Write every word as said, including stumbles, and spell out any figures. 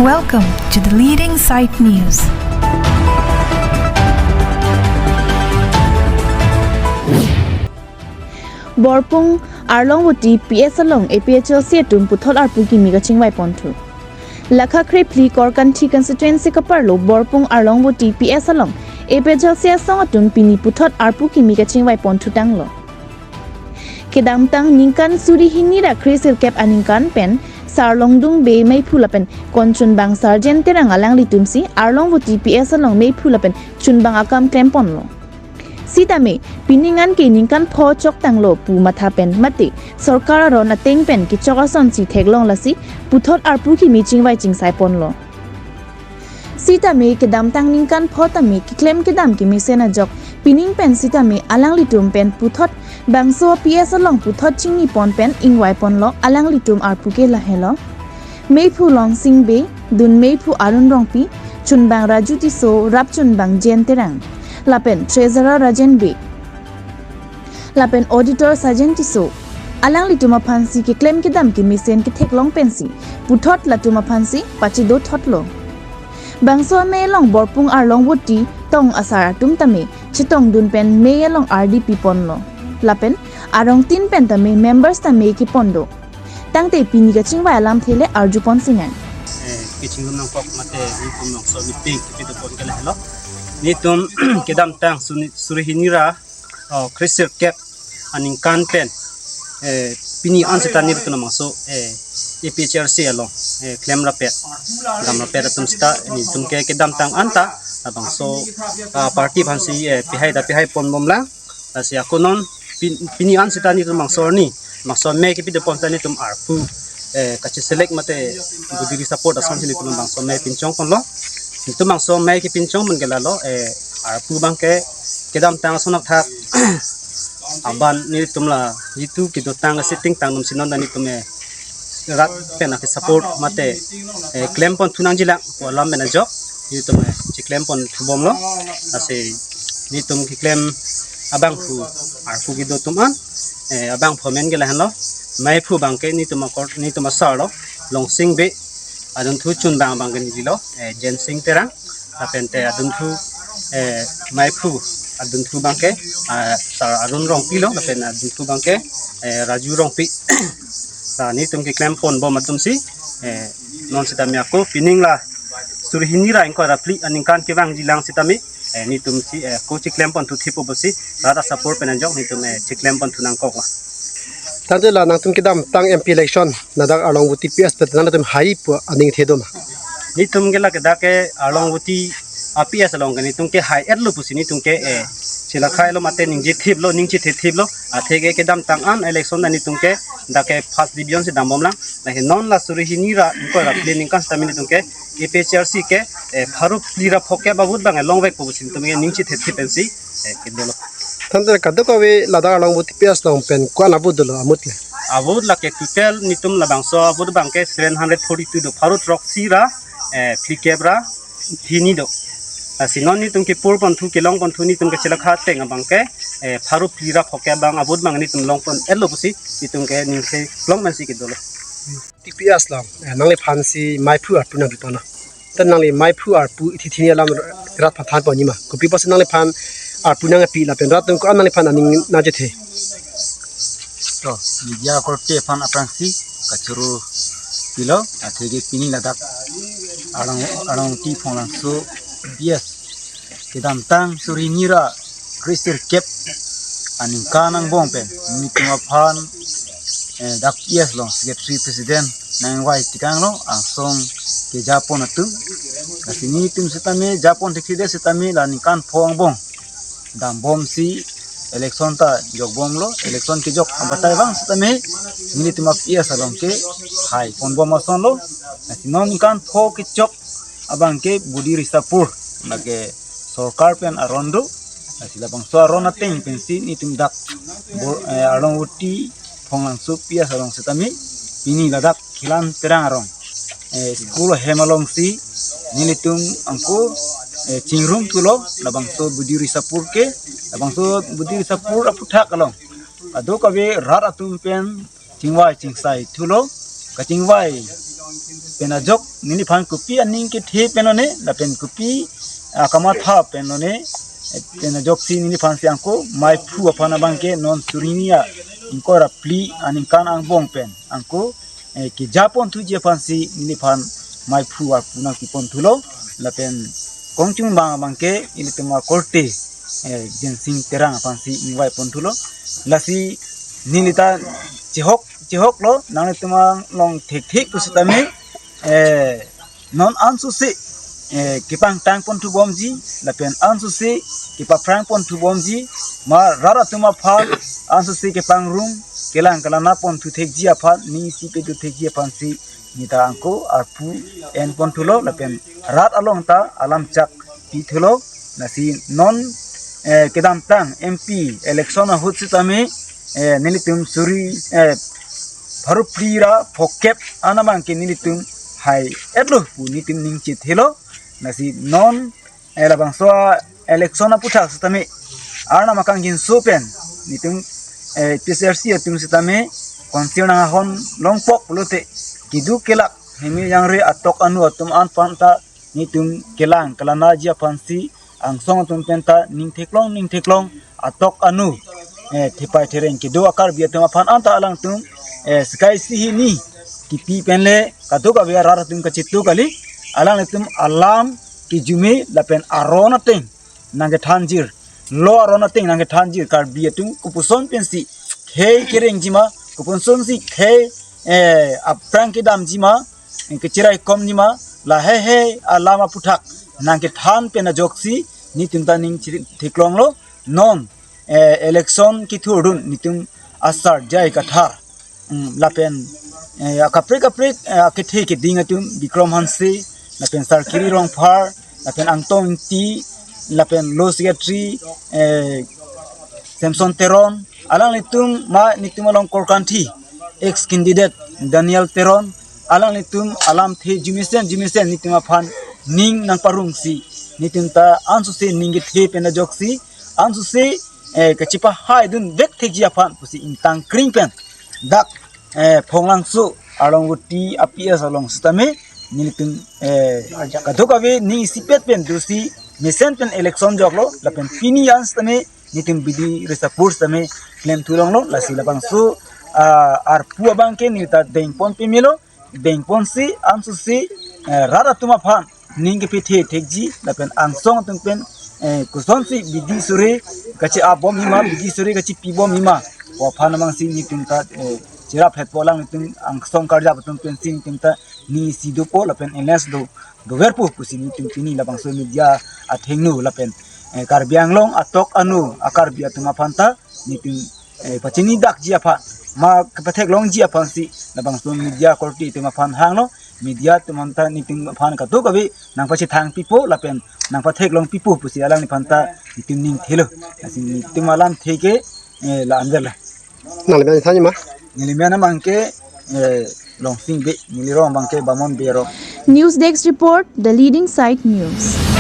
Welcome to the leading site news. Borpung Arlongvoti P S along A P H L C atum puthot arpu kimi kachingvai ponthu. Lakha krephli Korkanthi constituency kaparlo Borpung Arlongvoti P S along A P H L C asong atum pini puthot arpu kimi kachingvai ponthu tanglo. Kedamtang ningkan suri hini ra kre sirkep aningkan pen Sarlongdung Bey meiphu lapen konchunbang Sarjen Terang alanglitumsi Arlongvoti P S along meiphu lapen chunbang akam klem ponlo. Sitame, pining an ke ningkan pho chok tanglo pu matha pen mate, sorkar aron ateng pen kechok asonsi theklong lasi, puthot arpu kimi chingvai chingsai ponlo. Sitame, kedamtang ningkan pho tame keklem kedam kemesen ajok, pining pen sitame alanglitum pen puthot bangso P S along puthot chingni pon pen ingvai ponlo alanglitum arpu ke lahelo. Meiphu Longsing Bey, dun meiphu Arun Rongpi, chunbang Raju Tisso, rap chunbang Jen Terang, lapen treasurer Rajen Bey, lapen auditor Sajen Tisso, alanglitum aphansi keklem kedam kemesen ketheklong pensi, puthot latum aphansi pachido thotlo. Bangso amei along Borpung Arlongvoti tong asar atum tame, chetongdun pen mei along ardi pi ponlo. Lapen, arongtin pen tame members tame kepon do. Tangte pini kachingvai alamthe le arju pon sinang. Eh, kachingrum nangkok mate nitum nangso meeting kedo pon ke lahelo. Nitum kedamtang suni-, suri hini ra, oh, kre sirkep aningkan pen, eh, pini an seta nitum labangso, eh, A P H L C along, eh, klem rapet, dam rapet atum seta nitum ke kedamtang anta labangso, ah, party aphansi, eh, pihai ta pihai pon bomlang. Lasi ako non pin-, pini an seta nitum labangso arni, labangso amei kepi do pon seta nitum arpu, eh, kacheselek mate budi ri support asonsi nitum labangso amei pinchong ponlo. Nitum labangso amei kepinchong pon ke lahelo, eh, arpu abang ke kedamtang ason athak aban nitum la jitu kedotang asiting tang num sinon dan nitum, eh, rat pen ake support mate, eh, klem ponthu nangjilang pu alam pen ajok nitum, eh, chiklem ponthu bomlo. Lasi nitum keklem abangphu arpu kedo atum an, eh, abangphu amen ke lahenlo. Meiphu abang ke nitum akor, nitum asar lo, Longsing Bey, adunthu chunbang abang ke neli lo, eh, Jensing Terang, lapen te adunthu, eh, meiphu adunthu abang ke, ah, Sar Arun Rongpi lo, lapen adunthu abang ke, eh, Raju Rongpi. La nitum keklem pon bom atumsi, eh, non sitame ako pining la suri hini ra ingkoi ra phli aningkan kevangjilang sitame, eh, nitumsi, eh, ako chiklem ponthu thipo pusi, rat a support pen ajok nitum, eh, chiklem ponthu nangkok la. Tangte la nangtum kedamtang M P election ladak Arlongvoti P S pen nangtum hai pu aning the do ma? Nitum ke la ke dak ke Arlongvoti a P S along ke nitum ke hai-etlo pusi nitum ke, eh, chelakhai lo mate ningje thip lo, ningje the thip lo. Athe ke kedamtang an election dan nitum ke dak ke first division si dam bomlang. Lahe non la suri hini ra ingkoi ra phli aningkan sitame nitum ke A P H L C ke, eh, pharo phli ra phokep a-vote abang, eh, longvekpo pusi nitum ke ningje the thip pensi, eh, kedolo. Tangte kadokave ladak Arlongvoti P S along pen ko-an a-vote dolo amut le? A-vote la ke total nitum labangso a-vote abang ke seven hundred forty-two do, pharo throksi ra, eh, phlikep ra hini do. Lasi non nitum kepur ponthu kelong ponthu nitum kachelakha ateng abang ke, eh, pharo phli ra phokep abang a-vote abang nitum long pon-etlo pusi nitum ke ningje long pensi kedolo. T P S along, eh, nangliphansi meiphu arpu nangpi ponlo. Te nangli meiphu arpu ithi thini alam rat aphan than ponji ma? Kopi pusi nangliphan arpu nangpi lapen rat atum ko-an nangliphan aning nangchethe? To, media korte aphan aphrangsi kachoro pilo, athe ke pini ladak Arlong, Arlongvoti Phonglangso P S kedamtang suri hini ra kre sirkep aningkan angbong pen nitum aphan, eh, dak P S along secretary president nangvai tikang lo angsong kejapon atum. Lasi nitum sitame japon thekthedet sitame la ningkan pho angbong dambomsi election ta jokbomlo, election kejok abatai vang sitame nelitum a P S along ke hai ponbom asonlo. Lasi non ningkan pho kechok abang ke budi risapur, lake sorkar pen aron do. Lasi labangso aron ateng pensi nitum dak Bor-, eh, Arlongvoti Phonglangso P S along sitame pini ladak Khilan Terang arong, eh, school ahem alongsi nelitum angko, eh, chingrum thulo labangso budi risapur ke, labangso budi risapur aphuthak along kadokave rat atum pen chingvai chingsai thulo, kachingvai pen ajok neliphan kopi aning kethe pen lone lapen kopi akamatha pen lone, pen ajoksi neliphan si angko maiphu aphan abangke non suri hini ingkoi ra phli aningkan angbong pen angko, eh, keja ponthuji aphansi neliphan maiphu arpu nangpi ponthulo. Lapen kongchung bang abangke ilitum akorte, eh, Jensing Terang aphansi ingvai ponthulo. Lasi nelita chehok chehoklo, nanglitum along thekthek pusitame, eh, non ansose, eh, kepangtang ponthu bomji lapen ansose kepaphrang ponthu bomji, ma rat atum aphan ansose kepangrum, kelang kelana ponthu thekji aphan, ning isi pedu thekji aphansi nelita angko arpu en ponthulo lapen rat along ta alamchak pithulo. Lasi non, eh, kedamtang M P election ahut sitame, eh, nelitum suri, eh, pharo phli ra phokep an abangke nelitum hai-etlo pu nelitum ning chethelo. Lasi non, eh, labangso election aputhak sitame Arnam akangjinso pen nelitum, eh, P C R C atum sitame konsir nanghon longpok pulote keduk kelak hemi jangre atok anu atum an aphanta nelitum kelang kelanaji aphansi angsong atum penta ning theklong ning theklong atok anu, eh, thepai thereng kedo a-Karbi atum aphan anta alangtum, eh, sika isi hini kipi penle kadokave arat atum kachitu kali, alanglitum alam kejume lapen aron ateng nangkethanjir, lo aron ateng nangkethanjir, Karbi atum kopuson pensi khei kerengji ma, kopuson si khei, eh, aphrang kedamji ma, eh, kechiraikomji ma, lahei hei alam aputhak nangkethan pen ajoksi nelitum ta ning chiri-, theklonglo. Non, eh, election kethurdun nelitum asar J I Kathar, mm, lapen, eh, akaprek kaprek, eh, akethe keding atum Bikram Hanse, lapen Sarkiri Rongphar, lapen Angtong Ingti, lapen Law Secretary, eh, Samson Teron, alanglitum ma nelitum along korkanthi ex candidate Daniel Teron, alanglitum alamthe jumesen jumesen nelitum aphan ning nangparongsi nelitum ta ansose ning kethe pen ajoksi ansose, eh, kachepahaidun vek thekji aphan pusi ingtang kring pen dak, eh, Phonglangso arong uti a-P S along sitame nelitum, eh, kadokave ning isipet pen dosi mesen pen election joklo lapen pini an sitame nelitum bidi risapur sitame klemthulonglo. Lasi labangso, ah, arpu abangke nelita dengpon pemelo, dengponsi ansose, eh, rat atum aphan ning kepethe thekji lapen angsong atum pen, eh, kosonsi bidi sore kache-abom hima, bidi sore kachepi bom hima pu aphan abangsi nelitum ta, eh, cherap hetpo, alanglitum angsong karjap atum pensi nelitum ta ning isi dopo lapen N S do doverpo pusi nelitum pini labangso media athengno lapen, eh, Karbi Anglong atok anu a-Karbi atum aphanta nelitum, eh, pachini dakji aphan ma kepatheklongji aphansi labangso media korte atum aphan hanglo. Media atum aphanta nelitum aphan kadokave nangpachethang pipo lapen nangpatheklong pipo pusi alangliphanta nelitum ning thelo. Lasi nelitum alamthe ke, eh, la-anverlo. Nangli men thanji ma? Neli men abangke, eh, Longsing Bey, neli rong abangke Bamon Bey arong. News Desk Report, the leading site news.